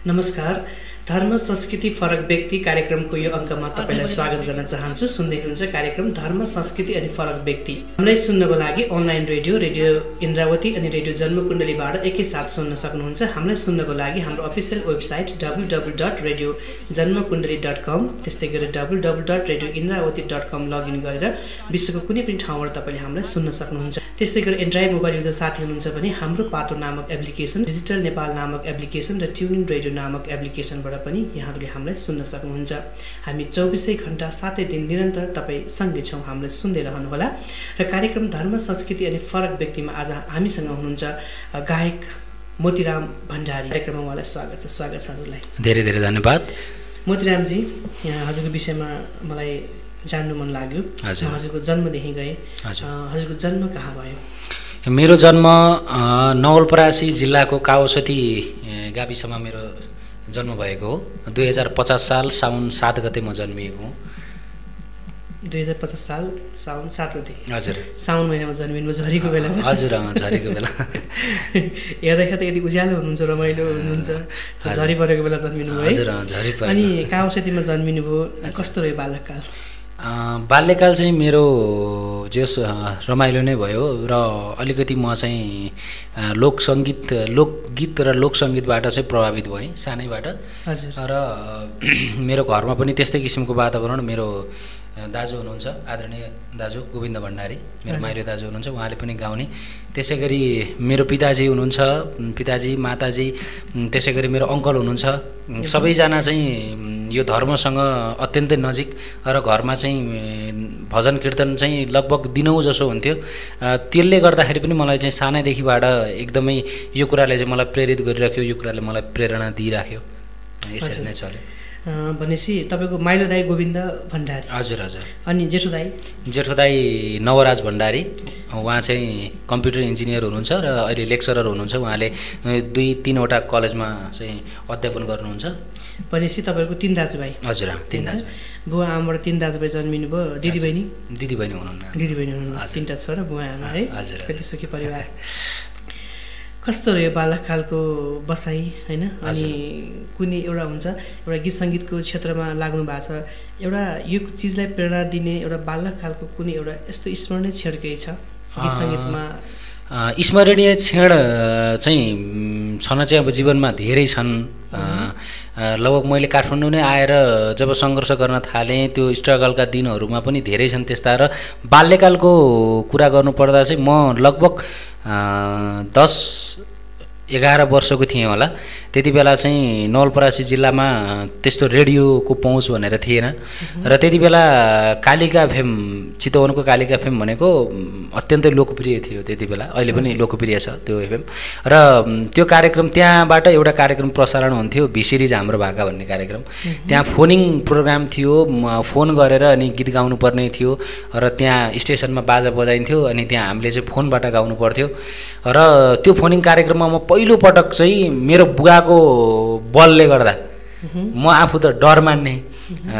नमस्कार। धर्म संस्कृति फरक व्यक्ति कार्यक्रमको यो अङ्कमा तपाईलाई स्वागत गर्न चाहन्छु। सुन्दै हुनुहुन्छ कार्यक्रम धर्म संस्कृति अनि फरक व्यक्ति। हामीलाई सुन्नको लागि अनलाइन रेडियो इन्द्रावती अनि रेडियो जन्मकुण्डलीबाट एकैसाथ सुन्न सक्नुहुन्छ। हामीलाई सुन्नको लागि हाम्रो अफिसियल वेबसाइट www.radiojanmakundaly.com त्यस्तै गरी www.radioindravati.com लगइन गरेर विश्वको कुनै पनि ठाउँबाट तपाईले हामीलाई सुन्न सक्नुहुन्छ। त्यस्तै गरी एन्ड्रोइड मोबाइल युजर साथी हुनुहुन्छ भने हाम्रो पातो नामक एप्लिकेसन, डिजिटल नेपाल नामक एप्लिकेसन र ट्युनिङ रेडियो नामक एप्लिकेसनबाट पनि यहाँहरूले हामीलाई सुन्न सक्नुहुन्छ। हामी 24 घण्टा 7 दिन निरन्तर तपाईँ सँगै छौँ, हामीलाई सुन्दै रहनुहोला। र कार्यक्रम धर्म संस्कृति अनि फरक व्यक्तिमा आज हामीसँग हुनुहुन्छ गायक मोतीराम भण्डारी। कार्यक्रममा उहाँलाई स्वागत छ। स्वागत छ हजुरलाई। धेरै धेरै धन्यवाद। मोतीरामजी, हजुरको विषयमा मलाई जान्नु मन लाग्यो। हजुरको जन्मदेखि गए, हजुरको जन्म कहाँ भयो? मेरो जन्म नवलपरासी जिल्लाको काउसती गाविसमा मेरो जन्म भएको हो। 2050 साल साउन 7 गते म जन्मिएको हुँ। 2050 साल साउन 7 गते? हजुर। साउन महिनामा जन्मिनु, झरीको बेला? हजुर, झरीको बेला। हेर्दाखेरि यति उज्यालो हुनुहुन्छ, रमाइलो हुनुहुन्छ, झरी परेको बेला जन्मिनु भयो। हजुर, झरी परेको। अनि काउसतीमा जन्मिनु भयो, कस्तो रह्यो बाल्यकाल? बाल्यकाल चाहिँ मेरो जस रमाइलो नै भयो र अलिकति म चाहिँ लोकगीत र लोकसङ्गीतबाट चाहिँ प्रभावित भएँ सानैबाट। हजुर। र मेरो घरमा पनि त्यस्तै किसिमको वातावरण। मेरो दाजु हुनुहुन्छ, आदरणीय दाजु गोविन्द भण्डारी, मेरो माइलो दाजु हुनुहुन्छ, उहाँले पनि गाउने। त्यसै गरी मेरो पिताजी हुनुहुन्छ, पिताजी माताजी, त्यसै गरी मेरो अङ्कल हुनुहुन्छ। सबैजना चाहिँ यो धर्मसँग अत्यन्तै नजिक र घरमा चाहिँ भजन कीर्तन चाहिँ लगभग दिनौँ जसो हुन्थ्यो। त्यसले गर्दाखेरि पनि मलाई चाहिँ सानैदेखिबाट एकदमै यो कुराले चाहिँ मलाई प्रेरित गरिराख्यो, यो कुराले मलाई प्रेरणा दिइराख्यो। यसरी नै चल्यो। भनेपछि तपाईँको माइलो दाई गोविन्द भण्डारी? हजुर हजुर। अनि जेठो दाई? जेठो दाई नवराज भण्डारी, उहाँ चाहिँ कम्प्युटर इन्जिनियर हुनुहुन्छ र अहिले लेक्चरर हुनुहुन्छ। उहाँले 2-3वटा कलेजमा चाहिँ अध्यापन गर्नुहुन्छ। भनेपछि तपाईँको 3 दाजुभाइ? हजुर, 3 दाजु। बुवा आमाबाट 3 दाजुभाइ जन्मिनु भयो। दिदीबहिनी? दिदीबहिनी हुनुहुन्न। दिदीबहिनी हुनुहुन्न। 3टा छोरा, बुवा आमा है? हजुर। कति सुखी परिवार। कस्तो रह्यो बाल्यकालको बसाइ होइन? अनि कुनै एउटा हुन्छ, एउटा गीत सङ्गीतको क्षेत्रमा लाग्नु भएको छ, एउटा यो चिजलाई प्रेरणा दिने एउटा बाल्यकालको कुनै एउटा यस्तो स्मरणीय क्षण केही छ गीत सङ्गीतमा? स्मरणीय क्षण चाहिँ छन चाहिँ अब जीवनमा धेरै छन्। लगभग मैले काठमाडौँ नै आएर जब सङ्घर्ष गर्न थालेँ, त्यो स्ट्रगलका दिनहरूमा पनि धेरै छन् त्यस्ता। र बाल्यकालको कुरा गर्नुपर्दा चाहिँ म लगभग 10-11 वर्षको थिएँ होला। त्यति बेला चाहिँ नवलपरासी जिल्लामा त्यस्तो रेडियोको पहुँच भनेर थिएन। र त्यति बेला कालिका एफएम, चितवनको कालिका एफएम भनेको अत्यन्तै लोकप्रिय थियो त्यति बेला। अहिले पनि लोकप्रिय छ त्यो एफएम। र त्यो कार्यक्रम, त्यहाँबाट एउटा कार्यक्रम प्रसारण हुन्थ्यो, भिसिरिज हाम्रो भाका भन्ने कार्यक्रम। त्यहाँ फोनिङ प्रोग्राम थियो, फोन गरेर अनि गीत गाउनु पर्ने थियो र त्यहाँ स्टेसनमा बाजा बजाइन्थ्यो अनि त्यहाँ हामीले चाहिँ फोनबाट गाउनु पर्थ्यो। र त्यो फोनिङ कार्यक्रममा म पहिलोपटक चाहिँ मेरो बुवाको बलले गर्दा, म आफू त डर मान्ने,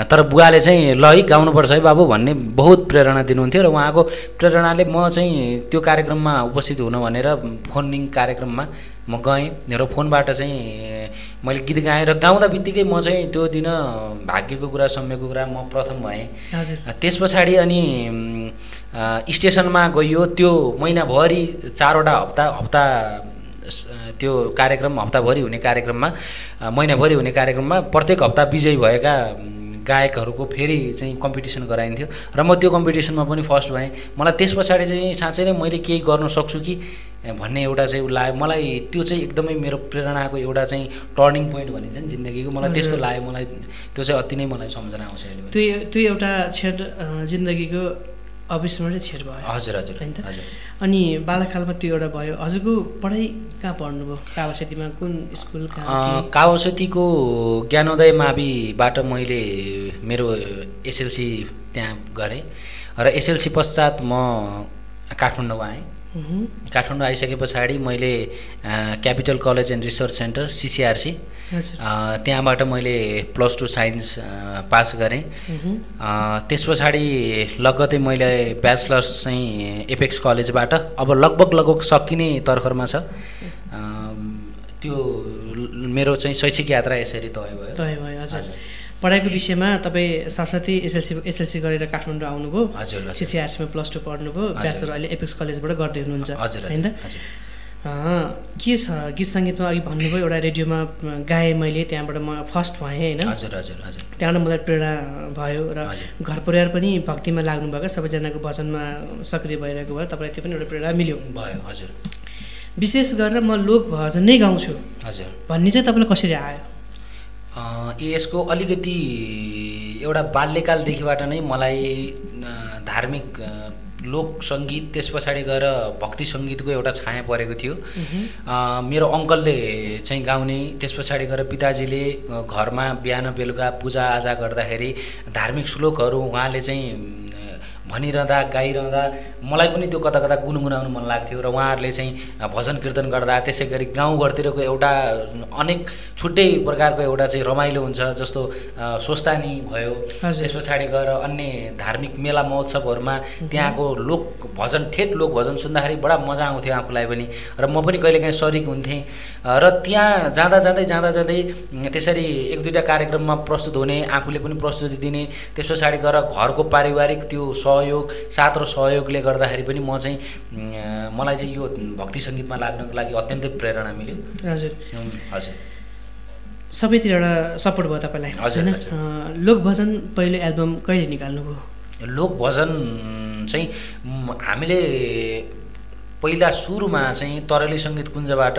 तर बुवाले चाहिँ ल है गाउनुपर्छ है बाबु भन्ने बहुत प्रेरणा दिनुहुन्थ्यो। र उहाँको प्रेरणाले म चाहिँ त्यो कार्यक्रममा उपस्थित हुन भनेर फोनिङ कार्यक्रममा म गएँ र फोनबाट चाहिँ मैले गीत गाएँ। र गाउँदा बित्तिकै म चाहिँ त्यो दिन भाग्यको कुरा, सम्यको कुरा, म प्रथम भएँ। त्यस पछाडि अनि स्टेसनमा गइयो। त्यो महिनाभरि 4वटा हप्ता त्यो कार्यक्रम, हप्ताभरि हुने कार्यक्रममा, महिनाभरि हुने कार्यक्रममा प्रत्येक हप्ता विजयी भएका गायकहरूको फेरि चाहिँ कम्पिटिसन गराइन्थ्यो र म त्यो कम्पिटिसनमा पनि फर्स्ट भएँ। मलाई त्यस पछाडि चाहिँ साँच्चै नै मैले केही गर्न सक्छु कि भन्ने एउटा चाहिँ लाग्यो मलाई। त्यो चाहिँ एकदमै मेरो प्रेरणाको एउटा चाहिँ टर्निङ पोइन्ट भनिन्छ नि जिन्दगीको, मलाई त्यस्तो लाग्यो। मलाई त्यो चाहिँ अति नै मलाई सम्झना आउँछ अहिले। त्यो एउटा क्षण जिन्दगीको अविस्मरणीय क्षण भयो। हजुर हजुर हजुर। अनि बाल्यकालमा त्यो एउटा भयो। हजुरको पढाइ कहाँ पढ्नुभयो? काउसतीमा कुन स्कुल? काउसतीको ज्ञानोदय माविबाट मैले मेरो एसएलसी त्यहाँ गरेँ र एसएलसी पश्चात म काठमाडौँ आएँ। काठमाडौँ आइसके पछाडि मैले capital college and research centre CCRC त्यहाँबाट मैले +2 साइन्स पास गरेँ। त्यस पछाडि लगत्तै मैले ब्याचलर्स चाहिँ एपेक्स कलेजबाट अब लगभग सकिने तर्खरमा छ। त्यो मेरो चाहिँ शैक्षिक यात्रा यसरी तय भयो। हजुर। पढाइको विषयमा तपाईँ साथसाथै एसएलसी गरेर काठमाडौँ आउनुभयो। हजुर। सिसिआरसीमा +2 पढ्नुभयो, ब्याचलर अहिले एपेक्स कलेजबाट गर्दै हुनुहुन्छ हैन? के छ गीत सङ्गीतमा अघि भन्नुभयो एउटा रेडियोमा गाएँ मैले, त्यहाँबाट म फर्स्ट भएँ हैन? हजुर। त्यहाँबाट मलाई प्रेरणा भयो र घर परिवार पनि भक्तिमा लाग्नुभएको, सबैजनाको भजनमा सक्रिय भइरहेको भएर तपाईँलाई त्यो पनि एउटा प्रेरणा मिल्यो भयो। हजुर। विशेष गरेर म लोक भजन नै गाउँछु हजुर भन्ने चाहिँ तपाईँलाई कसरी आयो? यसको अलिकति एउटा बाल्यकालदेखिबाट नै मलाई धार्मिक लोक सङ्गीत, त्यस पछाडि गएर भक्ति सङ्गीतको एउटा छाया परेको थियो। मेरो अङ्कलले चाहिँ गाउने, त्यस पछाडि गएर पिताजीले घरमा बिहान बेलुका पूजाआजा गर्दाखेरि धार्मिक श्लोकहरू उहाँले चाहिँ भनिरहँदा गाइरहँदा मलाई पनि त्यो कता कता गुनगुनाउनु मन लाग्थ्यो र उहाँहरूले चाहिँ भजन कीर्तन गर्दा त्यसै गरी गाउँघरतिरको एउटा अनेक छुट्टै प्रकारको एउटा चाहिँ रमाइलो हुन्छ, जस्तो स्वस्थानी भयो, त्यस पछाडि गएर अन्य धार्मिक मेला महोत्सवहरूमा त्यहाँको लोक भजन, ठेट लोक भजन सुन्दाखेरि बडा मजा आउँथ्यो आफूलाई पनि, र म पनि कहिलेकाहीँ सरिक हुन्थेँ। र त्यहाँ जाँदै त्यसरी एक दुईवटा कार्यक्रममा प्रस्तुत हुने, आफूले पनि प्रस्तुति दिने, त्यस पछाडि गएर घरको पारिवारिक त्यो सहयोग, साथ र सहयोगले गर्दाखेरि पनि म चाहिँ मलाई चाहिँ यो भक्ति सङ्गीतमा लाग्नको लागि अत्यन्तै प्रेरणा मिल्यो। हजुर। हजुर। सबैतिर एउटा सपोर्ट भयो तपाईँलाई हैन? लोक भजन पहिलो एल्बम कहिले निकाल्नुभयो? लोक भजन चाहिँ हामीले पहिला सुरुमा चाहिँ तरेली सङ्गीत कुञ्जबाट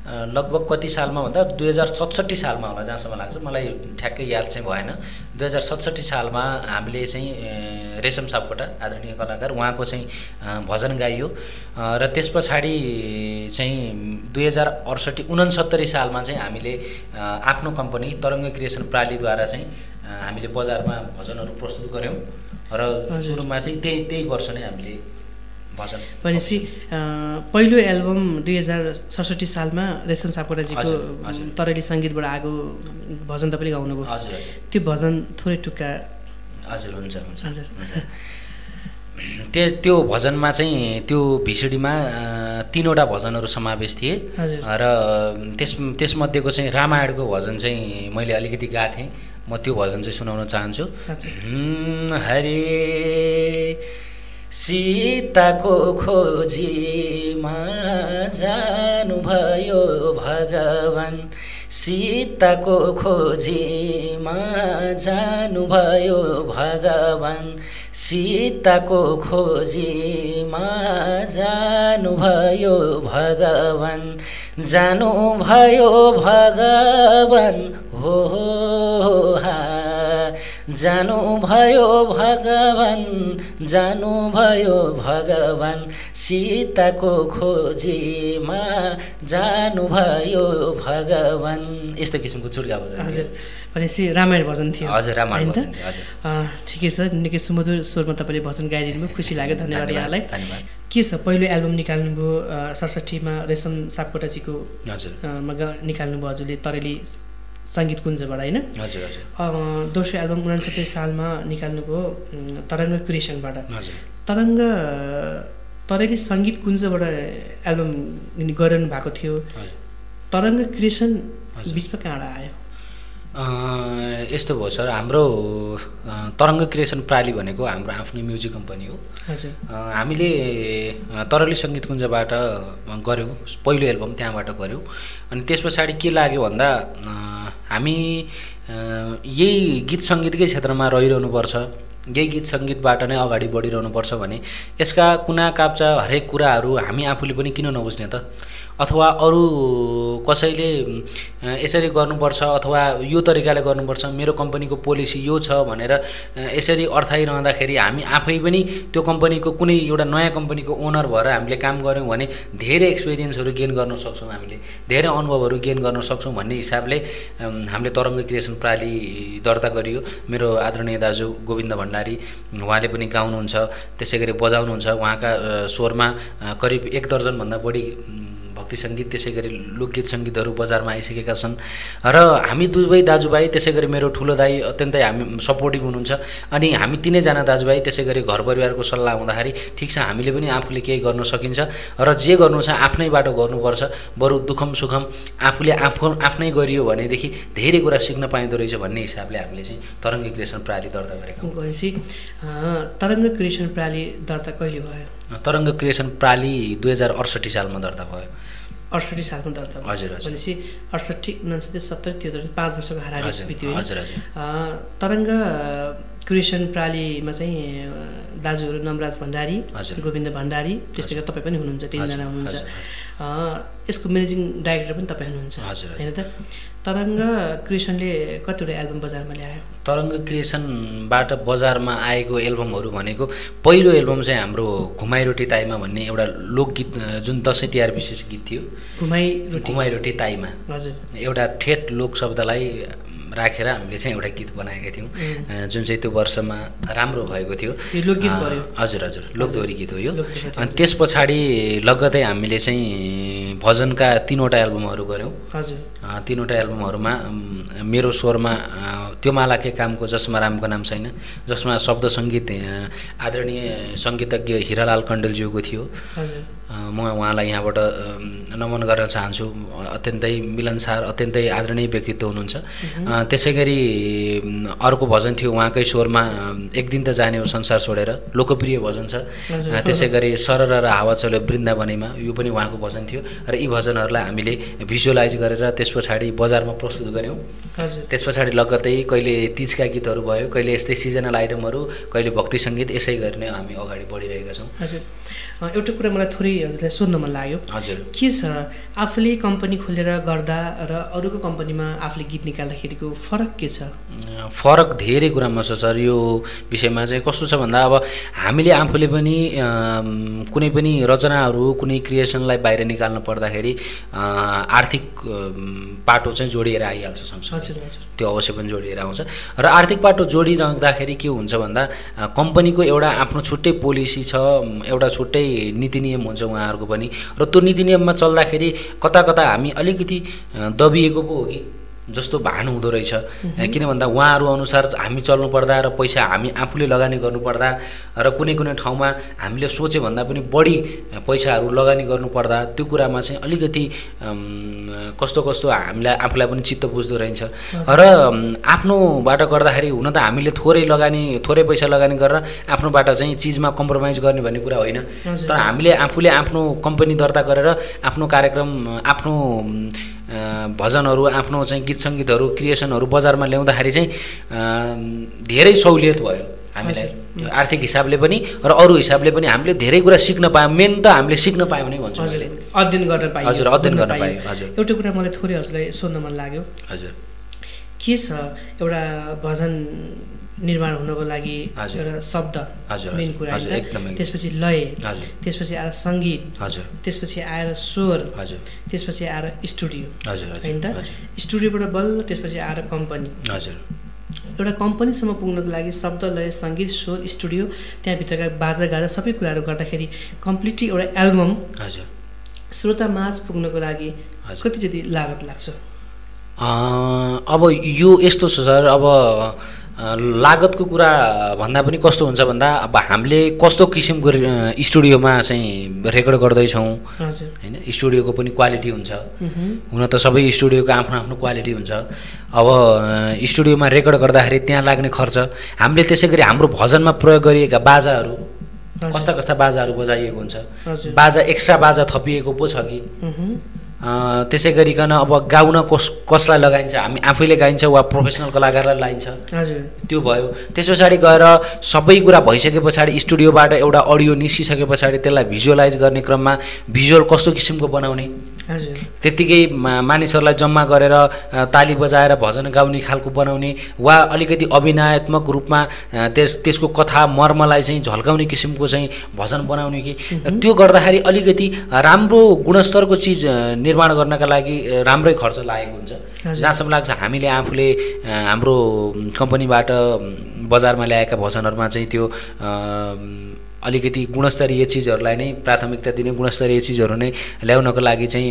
लगभग कति सालमा भन्दा 2067 सालमा होला जहाँसम्म लाग्छ, मलाई ठ्याक्कै याद चाहिँ भएन। 2067 सालमा हामीले चाहिँ रेशम सापकोटा आदरणीय कलाकार उहाँको चाहिँ भजन गाइयो र त्यस पछाडि चाहिँ 2068-69 सालमा चाहिँ हामीले आफ्नो कम्पनी तरङ्ग क्रिएसन प्रालीद्वारा चाहिँ हामीले बजारमा भजनहरू प्रस्तुत गऱ्यौँ र सुरुमा चाहिँ त्यही वर्ष नै हामीले भजन भनेपछि पहिलो एल्बम 2067 सालमा रेशम सापकोटाजीको तरेली सङ्गीतबाट आएको भजन तपाईँले गाउनुभयो। हजुर। त्यो भजन थोरै टुक्का? हजुर हुन्छ। त्यो भजनमा चाहिँ त्यो भिसिडीमा 3वटा भजनहरू समावेश थिए र त्यसमध्येको चाहिँ रामायणको भजन चाहिँ मैले अलिकति गाएको थिएँ। म त्यो भजन चाहिँ सुनाउन चाहन्छु। हरे सीताको खोजीमा जानुभयो भगवान, सीताको खोजीमा जानुभयो भगवान, सीताको खोजीमा जानुभयो भगवान, जानुभयो भगवान हो हा, जानुभयो भगवान, जानुभयो भगवान, सीताको खोजीमा जानुभयो भगवान। यस्तो किसिमको चुड्का भजन। हजुर। भनेपछि रामायण भजन थियो? हजुर रामायण भजन थियो। हजुर। ठिकै छ, निकै सुमधुर स्वरमा तपाईँले भजन गाइदिनु भयो, खुसी लाग्यो, धन्यवाद यहाँलाई। के छ पहिलो एल्बम निकाल्नुभयो 67 मा रेशम सापकोटाजीको? हजुर। निकाल्नुभयो हजुरले तरेली सङ्गीत कुञ्जबाट हैन? हजुर हजुर। दोस्रो एल्बम 69 सालमा निकाल्नुभयो तरङ्ग क्रिएसनबाट। हजुर। तरेली सङ्गीत कुञ्जबाट एल्बम गरिरहनु भएको थियो। तरङ्ग क्रिएसन बिचमा कहाँबाट आयो? यस्तो भयो सर, हाम्रो तरङ्ग क्रिएसन प्राली भनेको हाम्रो आफ्नै म्युजिक कम्पनी हो। हजुर। हामीले तरेली सङ्गीत कुञ्जबाट गऱ्यौँ पहिलो एल्बम, त्यहाँबाट गऱ्यौँ। अनि त्यस पछाडि के लाग्यो भन्दा हामी यही गीत सङ्गीतकै क्षेत्रमा रहिरहनुपर्छ, यही गीत सङ्गीतबाट नै अगाडि बढिरहनुपर्छ भने यसका कुना काप्चा हरेक कुराहरू हामी आफूले पनि किन नबुझ्ने त, अथवा अरू कसैले यसरी गर्नुपर्छ अथवा यो तरिकाले गर्नुपर्छ, मेरो कम्पनीको पोलिसी यो छ भनेर यसरी अर्थाइरहँदाखेरि हामी आफै पनि त्यो कम्पनीको कुनै एउटा नयाँ कम्पनीको ओनर भएर हामीले काम गऱ्यौँ भने धेरै एक्सपिरियन्सहरू गेन गर्न सक्छौँ, हामीले धेरै अनुभवहरू गेन गर्न सक्छौँ भन्ने हिसाबले हामीले तरङ्ग क्रिएसन प्राली दर्ता गरियो। मेरो आदरणीय दाजु गोविन्द भण्डारी उहाँले पनि गाउनुहुन्छ, त्यसै गरी बजाउनुहुन्छ। उहाँका स्वरमा करिब 1 दर्जनभन्दा बढी भक्ति सङ्गीत त्यसै गरी लोकगीत सङ्गीतहरू बजारमा आइसकेका छन् र हामी दुवै दाजुभाइ त्यसै गरी मेरो ठुलो दाइ अत्यन्तै हामी सपोर्टिभ हुनुहुन्छ अनि हामी तिनैजना दाजुभाइ त्यसै गरी घर परिवारको सल्लाह हुँदाखेरि ठिक छ हामीले पनि आफूले केही गर्न सकिन्छ र जे गर्नु छ आफ्नै बाटो गर्नुपर्छ बरु दुःखम सुखम आफूले आफ्नै गरियो भनेदेखि धेरै कुरा सिक्न पाइँदो रहेछ भन्ने हिसाबले हामीले चाहिँ तरङ्ग क्रिएसन प्रणाली दर्ता गरेका हौँ। भनेपछि तरङ्ग क्रिएसन प्रणाली दर्ता कहिले भयो? तरङ्ग क्रिएसन प्रणाली 2068 सालमा दर्ता भयो। 68 सालमा दर्ता भयो। हजुर हजुर। भनेपछि 68, 69, 70, 73 5 वर्षको हाराहारी बित्यो। हजुर हजुर। तरङ्ग क्रिएसन प्रणालीमा चाहिँ दाजुहरू नमराज भण्डारी, गोविन्द भण्डारी, त्यस्तै गरी तपाईँ पनि हुनुहुन्छ, तिनजना हुनुहुन्छ। यसको म्यानेजिङ डाइरेक्टर पनि तपाईँ हुनुहुन्छ होइन त? तरङ्ग क्रिएसनले कतिवटा एल्बम बजारमा ल्यायो? तरङ्ग क्रिएसनबाट बजारमा आएको एल्बमहरू भनेको पहिलो एल्बम चाहिँ हाम्रो घुमाइ रोटी ताईमा भन्ने एउटा लोकगीत जुन दसैँ तिहार विशेष गीत थियो। घुमाइ रोटी ताईमा हजुर एउटा ठेट लोक शब्दलाई राखेर हामीले चाहिँ एउटा गीत बनाएका थियौँ जुन चाहिँ त्यो वर्षमा राम्रो भएको थियो। लोकगीत भयो। हजुर हजुर, लोकदोहोरी गीत हो यो। अनि त्यस पछाडि लगत्तै हामीले चाहिँ भजनका 3वटा एल्बमहरू गऱ्यौँ। हजुर। 3वटा एल्बमहरूमा मेरो स्वरमा त्यो माला के कामको जसमा रामको नाम छैन, जसमा शब्द सङ्गीत आदरणीय सङ्गीतज्ञ हिरालाल कण्डेलज्यूको थियो। म उहाँलाई यहाँबाट नमन गर्न चाहन्छु। अत्यन्तै मिलनसार अत्यन्तै आदरणीय व्यक्तित्व हुनुहुन्छ। त्यसै गरी अर्को भजन थियो उहाँकै स्वरमा एक दिन त जाने हो संसार छोडेर, लोकप्रिय भजन छ। त्यसै गरी सरर र हावा चल्यो वृन्दावनीमा, यो पनि उहाँको भजन थियो र यी भजनहरूलाई हामीले भिजुअलाइज गरेर त्यस पछाडि बजारमा प्रस्तुत गऱ्यौँ। त्यस पछाडि लगत्तै कहिले तीजका गीतहरू भयो, कहिले यस्तै सिजनल आइटमहरू, कहिले भक्ति सङ्गीत, यसै गरी नै हामी अगाडि बढिरहेका छौँ। हजुर। एउटा कुरा मलाई थोरै हजुरलाई सोध्न मन लाग्यो। हजुर। के छ आफूले कम्पनी खोलेर गर्दा र अरूको कम्पनीमा आफूले गीत निकाल्दाखेरिको फरक के छ? फरक धेरै कुरामा छ सर। यो विषयमा चाहिँ कस्तो छ भन्दा अब हामीले आफूले पनि कुनै पनि रचनाहरू कुनै क्रिएसनलाई बाहिर निकाल्नु पर्दाखेरि आर्थिक पाटो चाहिँ जोडिएर आइहाल्छ सँगसँगै। त्यो अवश्य पनि जोडिएर आउँछ र आर्थिक पाटो जोडिराख्दाखेरि के हुन्छ भन्दा कम्पनीको एउटा आफ्नो छुट्टै पोलिसी छ, एउटा छुट्टै नीति नियम हुन्छ उहाँहरूको पनि र त्यो नीति नियममा चल्दाखेरि कता कता हामी अलिकति दबिएको पो हो कि जस्तो भान हुँदो रहेछ। किन भन्दा उहाँहरू अनुसार हामी चल्नुपर्दा र पैसा हामी आफूले लगानी गर्नुपर्दा र कुनै कुनै ठाउँमा हामीले सोचे भन्दा पनि बढी पैसाहरू लगानी गर्नुपर्दा त्यो कुरामा चाहिँ अलिकति कस्तो कस्तो हामीलाई आफूलाई पनि चित्त बुझ्दो रहेछ र आफ्नोबाट गर्दाखेरि हुन त हामीले थोरै पैसा लगानी गरेर आफ्नोबाट चाहिँ चिजमा कम्प्रोमाइज गर्ने भन्ने कुरा होइन। तर हामीले आफूले आफ्नो कम्पनी दर्ता गरेर आफ्नो कार्यक्रम, आफ्नो भजनहरू, आफ्नो चाहिँ गीत सङ्गीतहरू, क्रिएसनहरू बजारमा ल्याउँदाखेरि चाहिँ धेरै सहुलियत भयो हामीलाई, आर्थिक हिसाबले पनि र अरू हिसाबले पनि हामीले धेरै कुरा सिक्न पायौँ। मेन त हामीले सिक्न पायौँ नै भन्छु मैले। अध्ययन गर्न पायौँ। हजुर, अध्ययन गर्न पायौँ। हजुर। एउटा कुरा मलाई थोरै हजुरलाई सोध्न मन लाग्यो। हजुर। के छ एउटा भजन निर्माण हुनको लागि एउटा शब्द मेन कुरा होइन, त्यसपछि लय, त्यसपछि आएर सङ्गीत, त्यसपछि आएर स्वर, त्यसपछि आएर स्टुडियो होइन त? स्टुडियोबाट बल्ल त्यसपछि आएर कम्पनी। एउटा कम्पनीसम्म पुग्नको लागि शब्द, लय, सङ्गीत, स्वर, स्टुडियो, त्यहाँभित्रका बाजा गाजा सबै कुराहरू गर्दाखेरि कम्प्लिटली एउटा एल्बम श्रोता माझ पुग्नको लागि कति जति लागत लाग्छ? अब यो यस्तो छ सर, अब लागतको कुरा भन्दा पनि कस्तो हुन्छ भन्दा अब हामीले कस्तो किसिमको स्टुडियोमा चाहिँ रेकर्ड गर्दैछौँ होइन, स्टुडियोको पनि क्वालिटी हुन्छ। हुन त सबै स्टुडियोको आफ्नो आफ्नो क्वालिटी हुन्छ। अब स्टुडियोमा रेकर्ड गर्दाखेरि त्यहाँ लाग्ने खर्च, हामीले त्यसै गरी हाम्रो भजनमा प्रयोग गरिएका बाजाहरू, कस्ता कस्ता बाजाहरू बजाइएको हुन्छ, बाजा एक्स्ट्रा बाजा थपिएको पो छ कि, त्यसै गरिकन अब गाउन कसलाई लगाइन्छ, हामी आफैले गाइन्छ वा प्रोफेसनल कलाकारलाई लगाइन्छ, त्यो भयो। त्यस पछाडि गएर सबै कुरा भइसके पछाडि स्टुडियोबाट एउटा अडियो निस्किसके पछाडि त्यसलाई भिजुअलाइज गर्ने क्रममा भिजुअल कस्तो किसिमको बनाउने, त्यत्तिकै मानिसहरूलाई जम्मा गरेर ताली बजाएर भजन गाउने खालको बनाउने वा अलिकति अभिनयात्मक रूपमा त्यसको कथा मर्मलाई चाहिँ झल्काउने किसिमको चाहिँ भजन बनाउने कि, त्यो गर्दाखेरि अलिकति राम्रो गुणस्तरको चिज निर्माण गर्नका लागि राम्रै खर्च लागेको हुन्छ। जहाँसम्म लाग्छ हामीले आफूले हाम्रो कम्पनीबाट बजारमा ल्याएका भजनहरूमा चाहिँ त्यो अलिकति गुणस्तरीय चिजहरूलाई नै प्राथमिकता दिने, गुणस्तरीय चिजहरू नै ल्याउनको लागि चाहिँ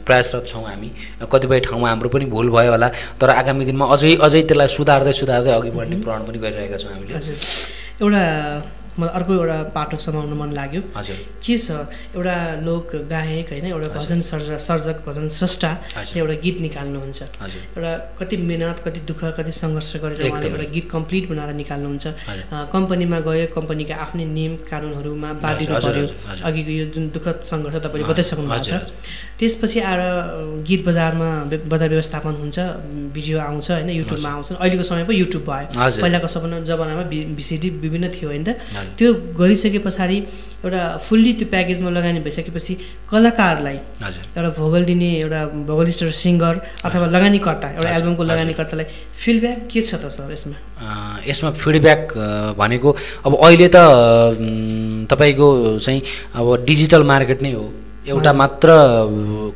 प्रयासरत छौँ हामी। कतिपय ठाउँमा हाम्रो पनि भुल भयो होला, तर आगामी दिनमा अझै त्यसलाई सुधार्दै अघि बढ्ने प्रण पनि गरिरहेका छौँ हामीले। हजुर, एउटा मलाई अर्को एउटा पाटो समाउन मन लाग्यो। हजुर, के छ एउटा लोक गायक होइन, एउटा भजन सर्जक, भजन स्रष्टा एउटा गीत निकाल्नुहुन्छ। एउटा कति मेहनत, कति दुःख, कति सङ्घर्ष गरेर उहाँले एउटा गीत कम्प्लिट बनाएर निकाल्नुहुन्छ। कम्पनीमा गयो, कम्पनीका आफ्नै नियम कानुनहरूमा बाधिनु पर्यो। अघिको यो जुन दुःखद सङ्घर्ष तपाईँले बताइसक्नु भएको छ। त्यसपछि आएर गीत बजार व्यवस्थापन हुन्छ, भिडियो आउँछ होइन, युट्युबमा आउँछ। अहिलेको समयमा युट्युब भयो, पहिलाको जमानामा VCD विभिन्न थियो होइन। त्यो गरिसके पछाडि एउटा फुल्ली त्यो प्याकेजमा लगानी भइसकेपछि कलाकारलाई एउटा भोकल दिने एउटा भोकलिस्ट र सिङ्गर अथवा लगानीकर्ता, एउटा एल्बमको लगानीकर्तालाई फिडब्याक के छ त सर यसमा? यसमा फिडब्याक भनेको अब अहिले त तपाईँको चाहिँ अब डिजिटल मार्केट नै हो। एउटा मात्र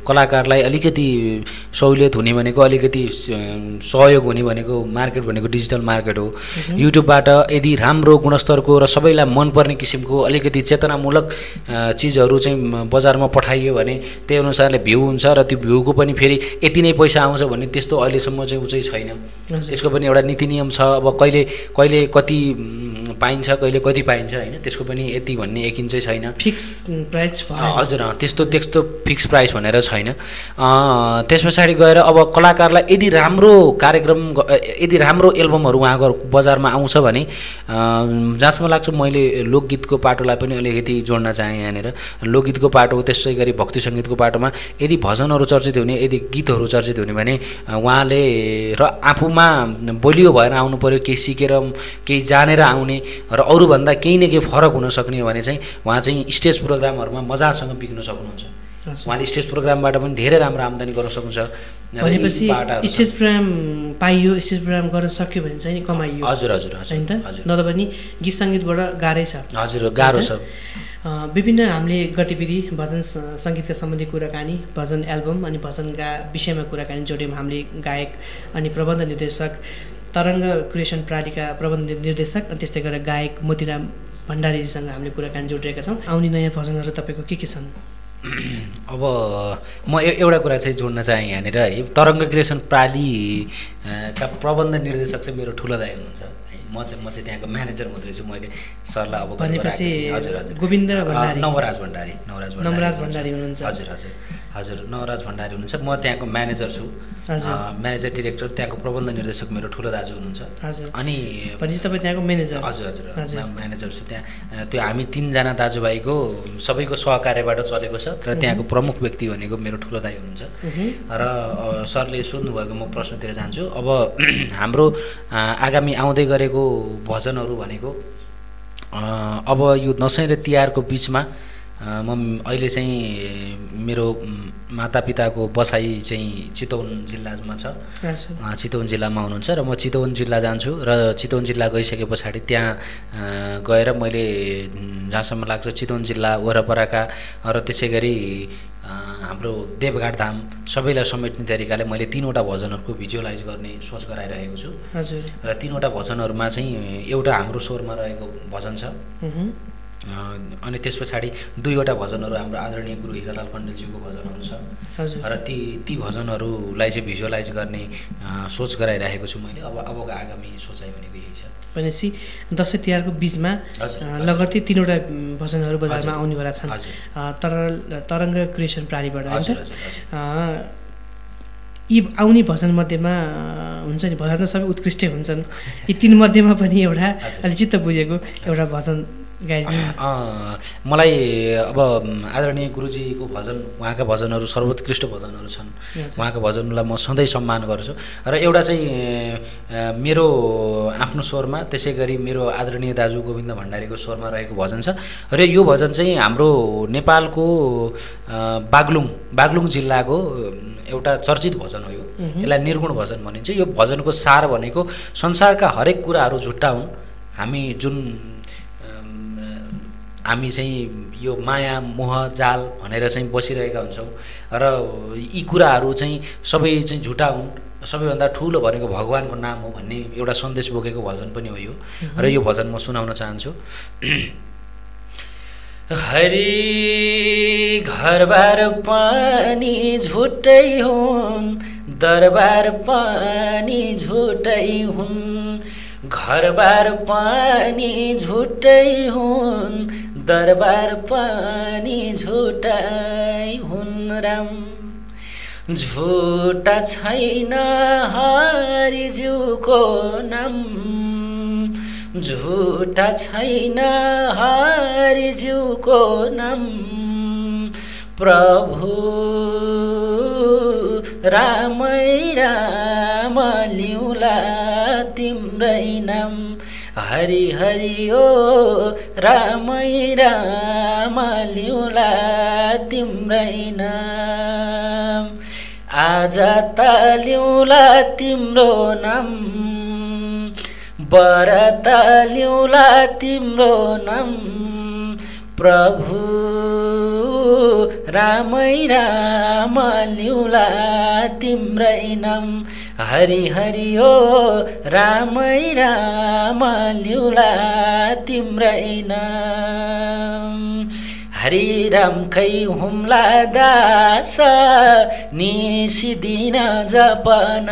कलाकारलाई अलिकति सहुलियत हुने भनेको, अलिकति सहयोग हुने भनेको मार्केट भनेको डिजिटल मार्केट हो। युट्युबबाट यदि राम्रो गुणस्तरको र सबैलाई मनपर्ने किसिमको अलिकति चेतनामूलक चिजहरू चाहिँ बजारमा पठाइयो भने त्यही अनुसारले भ्यू हुन्छ, र त्यो भ्यूको पनि फेरि यति नै पैसा आउँछ भन्ने त्यस्तो अहिलेसम्म चाहिँ उचै छैन। त्यसको पनि एउटा नीति नियम छ। अब कहिले कति पाइन्छ, कहिले कति पाइन्छ होइन, त्यसको पनि यति भन्ने एकिन चाहिँ छैन, फिक्स प्राइस। हजुर, त्यस्तो फिक्स प्राइस भनेर छैन। त्यस पछाडि गएर अब कलाकारलाई यदि राम्रो कार्यक्रम, यदि राम्रो एल्बमहरू उहाँको बजारमा आउँछ भने जहाँसम्म लाग्छ मैले लोकगीतको पाटोलाई पनि अलिकति जोड्न चाहेँ यहाँनिर। लोकगीतको पाटो, त्यसै गरी भक्ति सङ्गीतको पाटोमा यदि भजनहरू चर्चित हुने, यदि गीतहरू चर्चित हुने भने उहाँले र आफूमा बलियो भएर आउनु पऱ्यो, केही सिकेर केही जानेर आउने, र अरूभन्दा केही न केही फरक हुन सक्ने हो भने चाहिँ उहाँ चाहिँ स्टेज प्रोग्रामहरूमा मजासँग बिक्न सक्नुहुन्छ। उहाँले स्टेज प्रोग्रामबाट पनि धेरै राम्रो आम्दानी गर्न सक्नुहुन्छ। भनेपछि स्टेज प्रोग्राम पाइयो, स्टेज प्रोग्राम गर्न सक्यो भने चाहिँ कमाइयो। हजुर, होइन त, नत्र पनि गीत सङ्गीतबाट गाह्रै छ। हजुर, गाह्रो छ। विभिन्न हामीले गतिविधि, भजन सङ्गीतका सम्बन्धी कुराकानी, भजन एल्बम अनि भजनका विषयमा कुराकानी जोड्यौँ। हामीले गायक अनि प्रबन्ध निर्देशक, तरङ्ग क्रिएसन प्रणालीका प्रबन्ध निर्देशक, अनि त्यस्तै गरेर गायक मोतीराम भण्डारीजीसँग हामीले कुराकानी जोडिरहेका छौँ। आउने नयाँ भजनहरू तपाईँको के छन्? अब म एउटा कुरा चाहिँ जोड्न चाहेँ यहाँनिर है। तरङ्ग क्रिएसन प्रणालीका प्रबन्ध निर्देशक चाहिँ मेरो ठुलो दाइ हुनुहुन्छ है। म चाहिँ त्यहाँको म्यानेजर मात्रै छु। मैले सरलाई अब भनेपछि हजुर गोविन्द भण्डारी, नवराज भण्डारी हुनुहुन्छ। हजुर, नवराज भण्डारी हुनुहुन्छ। म त्यहाँको म्यानेजर छु, म्यानेजर डिरेक्टर, त्यहाँको प्रबन्ध निर्देशक मेरो ठुलो दाजु हुनुहुन्छ। अनि तपाईँ त्यहाँको म्यानेजर? हजुर, म्यानेजर छु त्यहाँ। त्यो हामी 3जना दाजुभाइको सबैको सहकार्यबाट चलेको छ, र त्यहाँको प्रमुख व्यक्ति भनेको मेरो ठुलो दाइ हुनुहुन्छ। र सरले सोध्नुभएको म प्रश्नतिर जान्छु। अब हाम्रो आगामी आउँदै गरेको भजनहरू भनेको अब यो दसैँ र तिहारको बिचमा म अहिले चाहिँ मेरो मातापिताको बसाइ चाहिँ चितवन जिल्लामा छ। चितवन जिल्लामा हुनुहुन्छ र म चितवन जिल्ला जान्छु, र चितवन जिल्ला गइसके पछाडि त्यहाँ गएर मैले जहाँसम्म लाग्छ चितवन जिल्ला वरपरका र त्यसै गरी हाम्रो देवघाट धाम सबैलाई समेट्ने तरिकाले मैले 3वटा भजनहरूको भिजुअलाइज गर्ने सोच गराइरहेको छु। र 3वटा भजनहरूमा चाहिँ एउटा हाम्रो स्वरमा रहेको भजन छ, अनि त्यस पछाडि 2वटा भजनहरू हाम्रो आदरणीय गुरु हिरालाल कण्डेलज्यूको भजनहरू छ, र ती भजनहरूलाई चाहिँ भिजुअलाइज गर्ने सोच गराइरहेको छु मैले। अबको आगामी सोचाइ भनेको यही छ। भनेपछि दसैँ तिहारको बिचमा लगत्तै 3वटा भजनहरू बजारमा आउनेवाला छन् तरङ्ग क्रिएसन प्रणालीबाट होइन। यी आउने भजन मध्येमा हुन्छ नि, भजन त सबै उत्कृष्टै हुन्छन्, यी 3 मध्येमा पनि एउटा अलि चित्त बुझेको एउटा भजन मलाई अब आदरणीय गुरुजीको भजन, उहाँका भजनहरू सर्वोत्कृष्ट भजनहरू छन्। उहाँको भजनलाई म सधैँ सम्मान गर्छु, र एउटा चाहिँ मेरो आफ्नो स्वरमा, त्यसै गरी मेरो आदरणीय दाजु गोविन्द भण्डारीको स्वरमा रहेको भजन छ। र यो भजन चाहिँ हाम्रो नेपालको बागलुङ जिल्लाको एउटा चर्चित भजन हो। यसलाई निर्गुण भजन भनिन्छ। यो भजनको सार भनेको संसारका हरेक कुराहरू झुट्टा हुन्, हामी चाहिँ यो माया मोह जाल भनेर चाहिँ बसिरहेका हुन्छौँ, र यी कुराहरू चाहिँ सबै चाहिँ झुटा हुन्, सबैभन्दा ठुलो भनेको भगवानको नाम हो भन्ने एउटा सन्देश बोकेको भजन पनि हो यो। र यो भजन म सुनाउन चाहन्छु। हरि घरबार पनि झुटै हुन्, दरबार पनि झुटै हुन्, घरबार पनि झुटै हुन्, दरबार पनि झुटै हुन्। राम झुटा छैन हरिज्यूको नाम, झुटा छैन हरिज्यूको नाम, प्रभु रामै राम लिउँला तिम्रै नाम। हरि हरि ओ रामै राम लिउँला तिम्रै नाम, आज त लिउँला तिम्रो नाम, बरत लिउँला तिम्रो नाम, प्रभु रामै राम लिउँला तिम्रै नाम। हरि हरि ओ रामै राम लिउँला तिम्रै नाम। हरि रामकै हुम्ला दास निसिदिन जपन,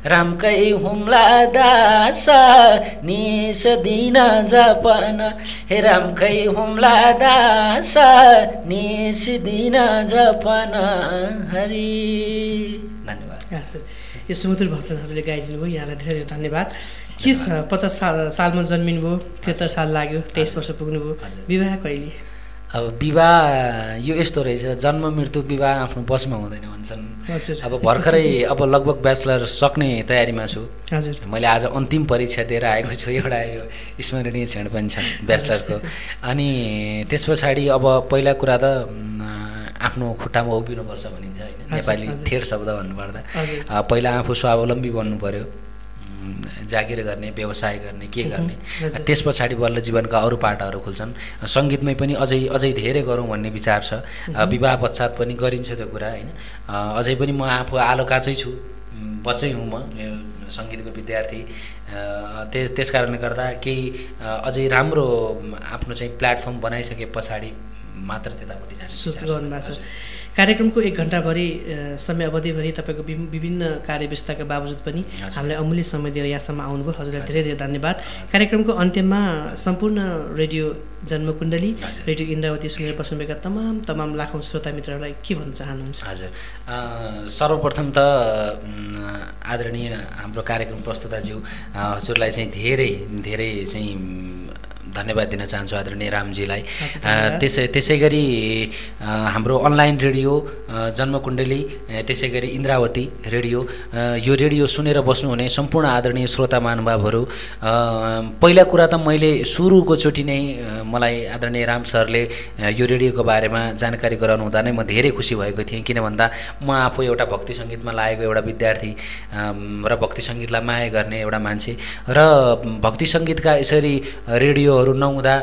रामकै हुम्ला दास निसिदिन जपन, हे रामकै हुम्ला दास निसिदिन जपन। हरि धन्यवाद। यो सुमधुर भजन हजुरले गाइदिनु भयो, यहाँलाई धेरै धेरै धन्यवाद। के छ 50 सालमा जन्मिनुभयो, 73 साल लाग्यो, 23 वर्ष पुग्नुभयो, विवाह कहिले? अब विवाह यो यस्तो रहेछ, जन्म मृत्यु विवाह आफ्नो बसमा हुँदैन भन्छन्। अब भर्खरै अब लगभग ब्याचलर सक्ने तयारीमा छु। हजुर, मैले आज अन्तिम परीक्षा दिएर आएको छु, एउटा यो स्मरणीय क्षण पनि छ ब्याचलरको। अनि त्यस पछाडि अब पहिला कुरा त आफ्नो खुट्टामा उभिनुपर्छ भनिन्छ होइन, नेपाली ठेर शब्द भन्नुपर्दा। पहिला आफू स्वावलम्बी बन्नु पर्यो, जागिर गर्ने, व्यवसाय गर्ने, के गर्ने, त्यस पछाडि बल्ल जीवनका अरू पाटाहरू खुल्छन्। सङ्गीतमै पनि अझै धेरै गरौँ भन्ने विचार छ। विवाह पश्चात पनि गरिन्छ त्यो कुरा होइन। अझै पनि म आफू आलो काचै छु, बच्चै हुँ म, सङ्गीतको विद्यार्थी। त्यस कारणले गर्दा केही अझै राम्रो आफ्नो चाहिँ प्लेटफर्म बनाइसके पछाडि मात्र त्यतापट्टि जाने सोच गर्नुभएको छ। कार्यक्रमको 1 घन्टाभरि समय अवधिभरि तपाईँको विभिन्न कार्यव्यस्तताका बावजुद पनि हामीलाई अमूल्य समय दिएर यहाँसम्म आउनुभयो, हजुरलाई धेरै धेरै धन्यवाद। कार्यक्रमको अन्त्यमा सम्पूर्ण रेडियो जन्मकुण्डली, रेडियो इन्द्रावती सुनेर बस्नुभएका तमाम लाखौँ श्रोता मित्रहरूलाई के भन्न चाहनुहुन्छ? हजुर, सर्वप्रथम त आदरणीय हाम्रो कार्यक्रम प्रस्तुताज्यू हजुरलाई चाहिँ धेरै चाहिँ धन्यवाद दिन चाहन्छु, आदरणीय रामजीलाई। त्यसै गरी हाम्रो अनलाइन रेडियो जन्मकुण्डली, त्यसै गरी इन्द्रावती रेडियो, यो रेडियो सुनेर बस्नुहुने सम्पूर्ण आदरणीय श्रोता महानुभावहरू, पहिला कुरा त मैले सुरुको चोटि नै मलाई आदरणीय राम सरले यो रेडियोको बारेमा जानकारी गराउनु हुँदा नै म धेरै खुसी भएको थिएँ। किन भन्दा म आफू एउटा भक्ति सङ्गीतमा लागेको एउटा विद्यार्थी र भक्ति सङ्गीतलाई माया गर्ने एउटा मान्छे, र भक्ति सङ्गीतका यसरी रेडियो नहुँदा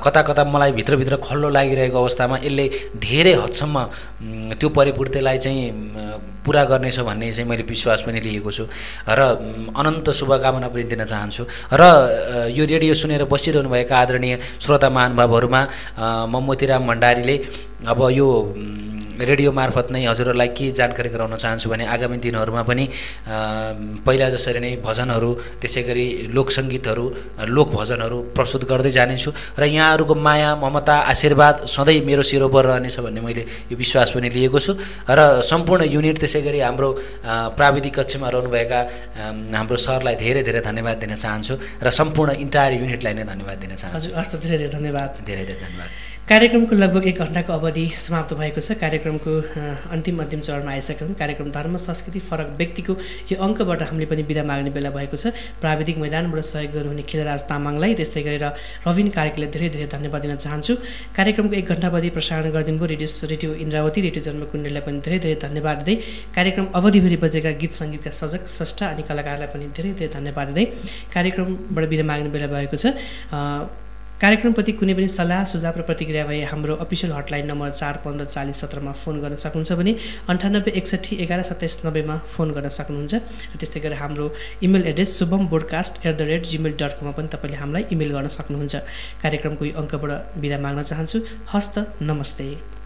कता मलाई भित्रभित्र खल्लो लागिरहेको अवस्थामा यसले धेरै हदसम्म त्यो परिपूर्तिलाई चाहिँ पुरा गर्नेछ भन्ने चाहिँ मैले विश्वास पनि लिएको छु र अनन्त शुभकामना पनि दिन चाहन्छु। र यो रेडियो सुनेर बसिरहनुभएका आदरणीय श्रोता महानुभावहरूमा म मोतीराम भण्डारीले अब यो रेडियो मार्फत नै हजुरहरूलाई के जानकारी गराउन चाहन्छु भने आगामी दिनहरूमा पनि पहिला जसरी नै भजनहरू, त्यसै गरी लोकसङ्गीतहरू, लोकभजनहरू प्रस्तुत गर्दै जानेछु र यहाँहरूको माया, ममता, आशीर्वाद सधैँ मेरो शिरोपर रहनेछ भन्ने मैले यो विश्वास पनि लिएको छु। र सम्पूर्ण युनिट, त्यसै गरी हाम्रो प्राविधिक कक्षमा रहनुभएका हाम्रो सरलाई धेरै धेरै धन्यवाद दिन चाहन्छु र सम्पूर्ण इन्टायर युनिटलाई नै धन्यवाद दिन चाहन्छु। हस् त, धेरै धेरै धन्यवाद। धेरै धेरै धन्यवाद। कार्यक्रमको लगभग 1 घन्टाको अवधि समाप्त भएको छ। कार्यक्रमको अन्तिम चरणमा आइसकेका छौँ। कार्यक्रम धर्म संस्कृति फरक व्यक्तिको यो अङ्कबाट हामीले पनि बिदा माग्ने बेला भएको छ। प्राविधिक मैदानबाट सहयोग गर्नुहुने खिलराज तामाङलाई, त्यस्तै गरेर रविन कार्कीलाई धेरै धेरै धन्यवाद दिन चाहन्छु। कार्यक्रमको 1 घन्टा अवधि प्रसारण गरिदिनुभयो रेडियो इन्द्रावती, रेडियो जन्मकुण्डलीलाई पनि धेरै धेरै धन्यवाद दिँदै कार्यक्रम अवधिभरि बजेका गीत सङ्गीतका सर्जक, स्रष्टा अनि कलाकारलाई पनि धेरै धेरै धन्यवाद दिँदै कार्यक्रमबाट बिदा माग्ने बेला भएको छ। कार्यक्रमप्रति कुनै पनि सल्लाह सुझाव र प्रतिक्रिया भए हाम्रो अफिसियल हटलाइन नम्बर 4154017 मा फोन गर्न सक्नुहुन्छ भने 9861112790 मा फोन गर्न सक्नुहुन्छ। र त्यस्तै गरी हाम्रो इमेल एड्रेस subhambroadcast@gmail.com मा पनि तपाईँले हामीलाई इमेल गर्न सक्नुहुन्छ। कार्यक्रमको यो अङ्कबाट बिदा माग्न चाहन्छु। हस्त नमस्ते।